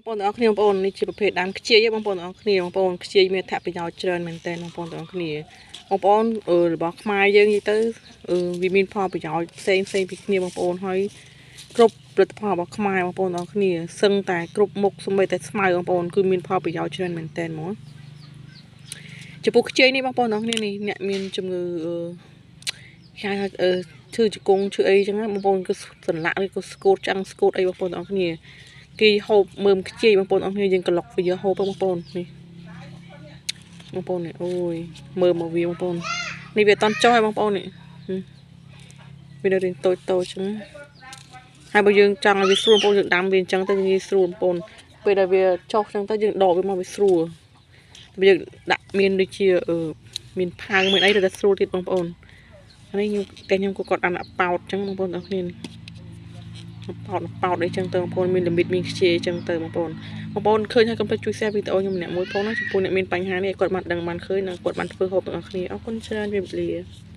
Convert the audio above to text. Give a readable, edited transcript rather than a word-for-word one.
បងប្អូនទាំងអស់គ្នា បងប្អូន នេះជាប្រភេទដើមខ្ជាយ បងប្អូនទាំងអស់គ្នា។ បងប្អូន ខ្ជាយមានអត្ថប្រយោជន៍ច្រើនមែនទែន បងប្អូនទាំងអស់គ្នា។ បងប្អូន របស់ខ្មែរយើងនិយាយទៅ វាមានផលប្រយោជន៍ផ្សេងផ្សេងពីគ្នា បងប្អូន ហើយគ្រប់ផលិតផលរបស់ខ្មែរ បងប្អូនទាំងអស់គ្នា សឹងតែគ្រប់មុខ សម្បីតែស្មៅ បងប្អូន គឺមានផលប្រយោជន៍ច្រើនមែនទែនហ្មង។ ចំពោះខ្ជាយនេះ បងប្អូនទាំងអស់គ្នា នេះអ្នកមានជំងឺ គេហៅថាឈឺជង្គង់ ឈឺអីចឹងណា បងប្អូន គឺសន្លាក់ ឬក៏ស្គូតឆ្អឹងស្គូតអី បងប្អូនទាំងអស់គ្នា គេហូបមើមខ្ជាយ បងប្អូនអស់គ្នា យើងក្លុកវាយកហូប បងប្អូន។ នេះបងប្អូន នេះ អូយ មើលមកវា បងប្អូន នេះវាអត់តន់ចុះហើយ បងប្អូន នេះវានៅរៀងតូចតូចចឹងហើយ។ បើយើងចង់ឲ្យវាស្រួល បងប្អូន យើងដាំវាអញ្ចឹងទៅងាយស្រួល បងប្អូន ពេលដែលវាចុះចឹងទៅ យើងដកវាមកវាស្រួល។ បើយើងដាក់មានដូចជាមានផាវមានអីទៅតែស្រួលទៀត បងប្អូន។ នេះខ្ញុំតែខ្ញុំក៏គាត់ដាំដាក់ប៉ោតចឹង បងប្អូនទាំងគ្នា ប៉ោតប៉ោតអីចឹងទៅ បងប្អូន មានលមីត មានខ្ជាយចឹងទៅ បងប្អូន។ បងប្អូនឃើញហើយកុំភ្លេចជួយ share វីដេអូខ្ញុំម្នាក់មួយផងណា ចំពោះអ្នកមានបញ្ហានេះ គាត់បានដឹងបានឃើញ និងគាត់បានធ្វើហូបទាំងអស់គ្នា។ អរគុណច្រើន ជម្រាបលា។